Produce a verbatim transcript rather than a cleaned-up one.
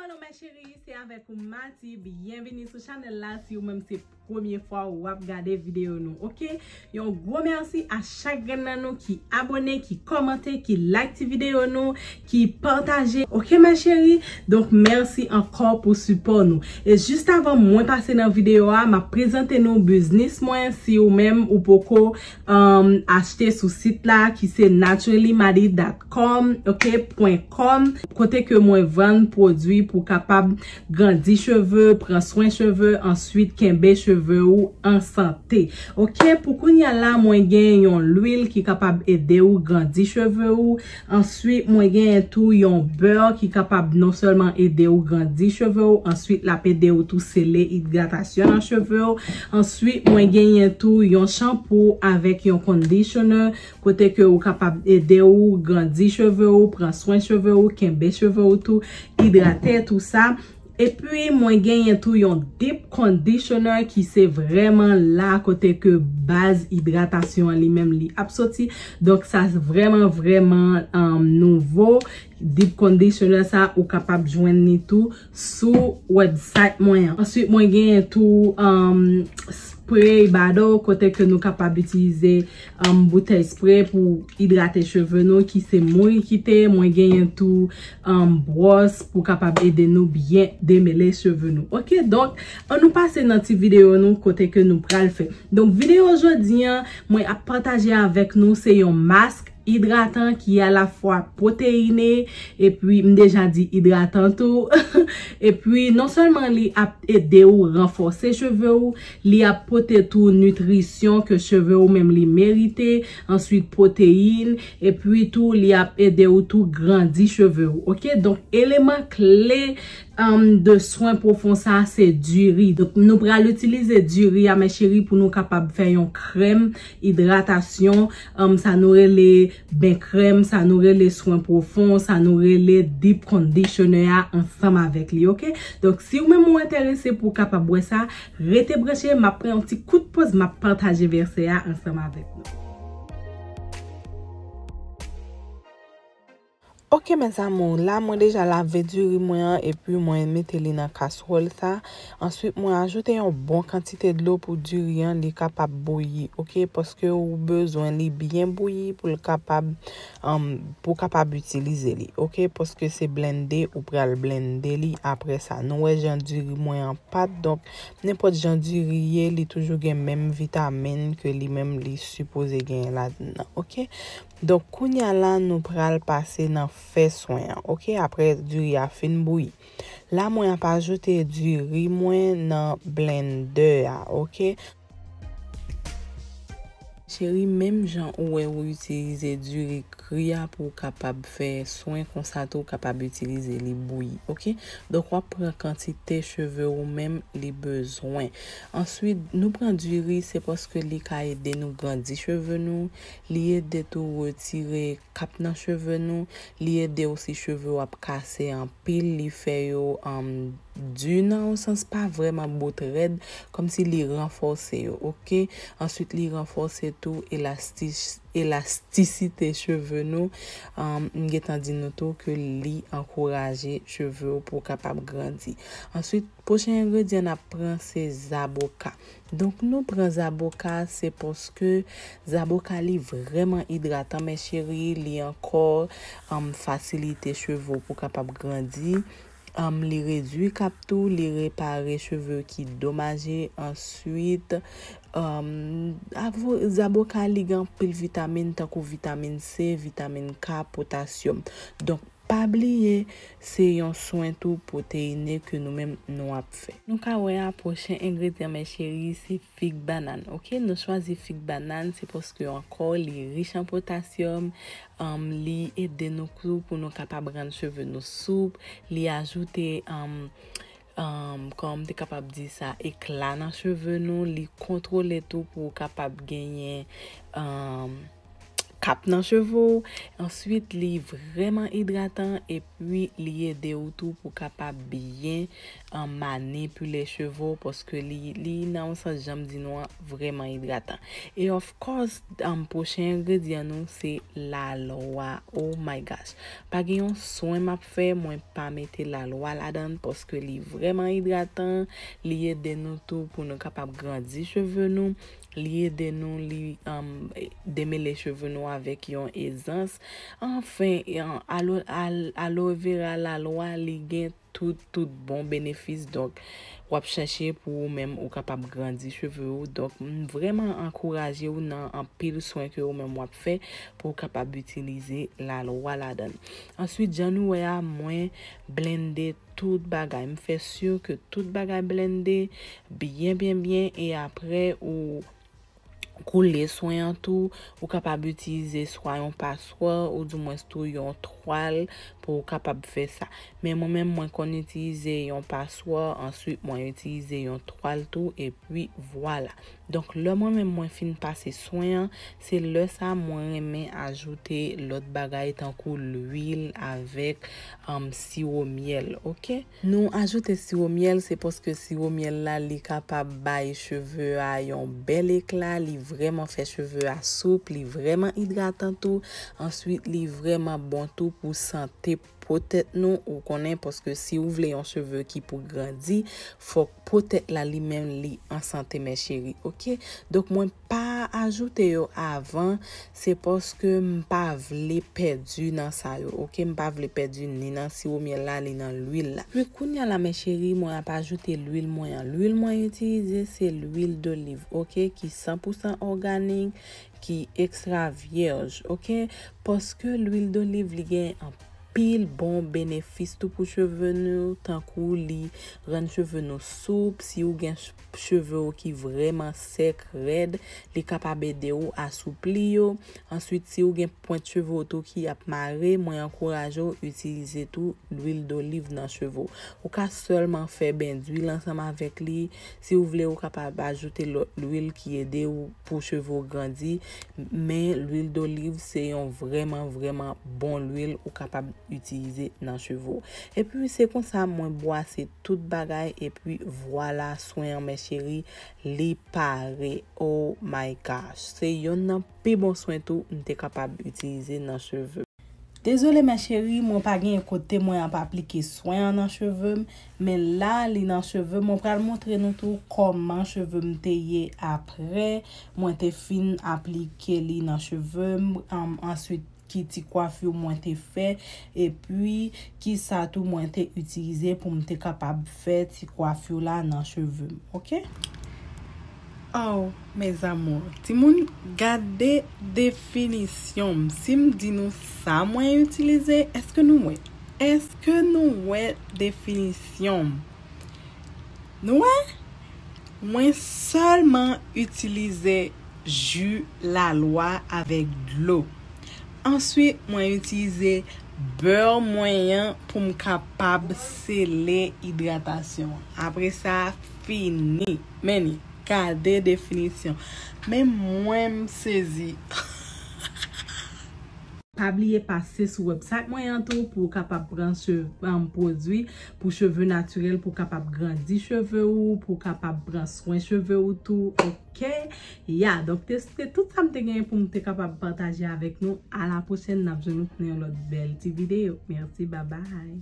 Hello mes chéries, se avèk ou Mati. Byenvini sou chanèl la. Si ou menm se premye fwa w ap gade videyo nou, oke? Yon gwo mèsi a chak grenn nan nou ki abòne, ki kòmante, ki like ti videyo nou, ki pataje. Oke mes chéries? Donk mèsi ankò pou sipò nou. E jis avan mwen pase nan videyo a, m ap prezante nou biznis mwen. Si ou menm ou poko um, achte sou sit la ki se naturally madi dot com, oke, pwen kòm, kote ke mwen vann pwodui pou kapab grandi cheve, pran swen cheve, answit kenbe cheve ou an sante. Oke, pou kounye a la, mwen gen yon lwil ki kapab ede ou grandi cheve ou. Answit, mwen gen tou yon bè ki kapab non sèlman ede ou grandi cheve ou, answit l ap ede ou tou sele idratasyon nan cheve ou. Answit, mwen genyen tou yon shampoo avèk yon conditioner, kote ke ou kapab ede ou grandi cheve ou, pran swen cheve ou, kenbe cheve ou tou, idrate tou sa. Epi mwen genyen tou yon deep conditioner ki se vrèman la kote ke baz idratasyon an li menm li ap soti. Donk sa vrèman vrèman um, nouvo. Deep conditioner sa ou kapab jwenn li tou sou website mwen an. Answit mwen genyen tou um, spray bado kote ke nou kapab itilize um, boutèy spray pou idrate cheve nou ki se Mouikite. Mwen genyen tou um, bwòs pou kapab ede nou byen demele cheve nou. Oke, donk an nou pase nan ti videyo nou kote ke nou pral fè. Donk videyo jodi an mwen ap pataje avèk nou se yon mask idratan ki alafwa pwoteyine, epi m deja di idratan tou. Epi non sèlman li ap ede ou ranfòse cheve ou, li ap pote tou nitrisyon ke cheve ou menm li merite, answit pwoteyin, epi tou li ap ede ou tou grandi cheve ou. Oke, donk eleman kle um, de swen pwofon sa se diri. Donk nou pral itilize diri a mes chéries pou nou kapab fè yon krèm idratasyon, um, sa nou rele ben krèm, sa nou rele swen pwofon, sa nou rele deep conditioner a ansanm avèk li, oke? Donk si ou menm ou enterese pou w kapab wè sa, rete branche, m ap pran yon ti kout poz, m ap pataje vèsè a ansanm avèk nou. Oke mes amours, la mwen deja lave diri mwen an epi mwen mete li nan kaswòl sa. Answit mwen ajoute yon bon kantite dlo pou diri an li kapab bouyi, oke, paske ou bezwen li byen bouyi pou l kapab um, pou kapab itilize li, oke, paske se blende ou pral blende li apre sa. Nou wè jan diri mwen an pat, donk nenpòt jan diri ye li toujou gen menm vitamin ke li menm li sipoze genyen ladan l, oke. Donk kounye a la nou pral pase nan fè swen an, oke, apre diri a fin bouyi. La mwen ap ajoute diri mwen nan blendè a, oke. Cheri, menm jan ou wè ou itilize diri kri a pou w kapab fè swen konsa tou ou kapab itilize li bouyi, oke? Donk w ap pran kantite cheve ou menm li bezwen. Answit nou pran diri se paske li ka ede nou grandi cheve nou, li ede tou retire kap nan cheve nou, li ede ou si cheve w ap kase anpil, li fè yo um, di nan yon sans pa vrèman bout rèd, kòmsi li ranfòse yo, oke? Answit li ranfòse tou elastis elastisite cheve nou. Um, m gentan di nou tou ke li ankouraje cheve w pou w kapab grandi. Answit pwochen engredyan n ap pran se zaboka. Donk nou pran zaboka se paske zaboka li vrèman idratan mes chéries, li ankò um, fasilite cheve w pou kapab grandi. Um, li redui kap tou, li repare cheve ki domaje. Answit um, zaboka li gen anpil vitamin tankou vitamin C, vitamin K, potasyòm. Donk pa bliye se yon swen tou pwoteyine ke nou menm nou ap fè. Nou ka wè a pwochen engredyan mes chéries se fig banann, oke? Nou chwazi fig banann se paske ankò li rich an potasyòm, um, li ede nou tou pou nou kapab rann cheve nou soup, li ajoute um, um, kòman m te kapab di sa, ekla nan cheve nou, li kontwole tou pou w kapab genyen um, k ap nan cheve w. Answit, li vrèman idratan epi li ede w tou pou w kapab byen, um, manipile cheve w, paske li, li nan yon sans, jan m di nou an, vrèman idratan. E of course, um, pwochen engredyan nou se lalwa. Oh my gosh. Pa gen yon swen m ap fè, mwen pa mete lalwa ladan l, paske li vrèman idratan, li ede nou tou pou nou kapab grandi cheve nou, li ede nou, li, um, demele cheve nou avèk yon ezans. Anfen, e, an, alo-, al-, aloe vera lalwa, li gen tout, tout bon benefis. Donk, w ap chèche pou ou menm ou kapab grandi cheve ou. Donk, m vrèman ankouraje w nan anpil swen ke ou menm w ap fè pou w kapab itilize lalwa ladan l. Answit, jan nou wè a, mwen blende tout bagay. M fè si ke tout bagay blende byen, byen, byen. E apre, ou koule swen an tou, ou kapab itilize swa yon paswa, oudimwens tou yon twal pou w kapab fè sa. Men mwen menm, mwen konn itilize yon paswa, answit mwen itilize yon twal tou, epi vwala. Donk, lè mwen menm mwen fin pase swen an, se lè sa mwen renmen ajoute lòt bagay tankou lwil avèk, um, siwo myèl, oke? Nou ajoute siwo myèl, se paske siwo myèl la, li kapab bay cheve a yon bèl ekla, li vrèman fè cheve a soup, li vrèman idratan tou. Answit, li vrèman bon tou pou sante po tèt nou, ou konnen, paske si ou vle yon cheve ki pou grandi, fòk po tèt la li menm li an sante, mè cheri, oke? Donk, mwen pa ajoute yo avan, se paske m pa vle pèdi nan sa yo, oke? M pa vle pèdi ni nan siwo myèl la, ni nan lwil la. Epi kounye a la, mè cheri, mwen ap ajoute lwil mwen an. Lwil mwen itilize, se lwil doliv, oke? Ki san pou san òganik, ki ekstra vyèj, oke? Paske lwil doliv, li gen anpil bon benefis tou pou cheve nou, tankou li rann cheve nou soup. Si ou gen ch-, cheve w ki vrèman sèk, rèd, li kapab ede w asoupli yo. Answit, si ou gen pwent cheve w tou ki ap mare, mwen ankouraje w itilize tou lwil doliv nan cheve w. Ou ka sèlman fè ben dwil ansanm avèk li. Si ou vle, ou kapab ajoute lòt lwil ki ede w pou cheve w grandi. Men lwil doliv se yon vrèman, vrèman bon lwil ou kapab itilize nan cheve w. Epi se konsa mwen bwase tout bagay, epi vwala, swen an, mè cheri, li pare. Oh my gosh. Se yonn nan pi bon swen tou m te kapab itilize nan cheve. Dezole, mè cheri, mwen pa gen kote mwen ap aplike swen an nan cheve m, men la, li nan cheve m. Mwen pral montre nou tou kòman cheve m te ye apre mwen te fin aplike li nan cheve m, um, answit, ki ti kwafi mwen te fè, epi ki sa tou mwen te itilize pou m te kapab fè ti kwafi la nan cheve m, oke? Oh, mes amours, timoun, gade definisyon m. Si m di nou sa mwen itilize, èske nou wè? Èske nou wè definisyon m? Nou wè? Mwen sèlman itilize ji lalwa avèk dlo. Answit, mwen itilize bè mwen an pou m kapab sele idratasyon an. Apre sa, fini. Men li, gade definisyon. Men mwen, m sezi. Pa bliye pase sou website mwen an tou pou w kapab pran che-, um, pwodui pou cheve natirèl, pou w kapab grandi cheve ou, pou w kapab pran swen cheve ou tou, oke? Ya, donk, te, se tout sa m te genyen pou m te kapab pataje avèk nou. A la pwochèn, n ap jwenn nou pou yon lòt bèl ti videyo. Mèsi, babay.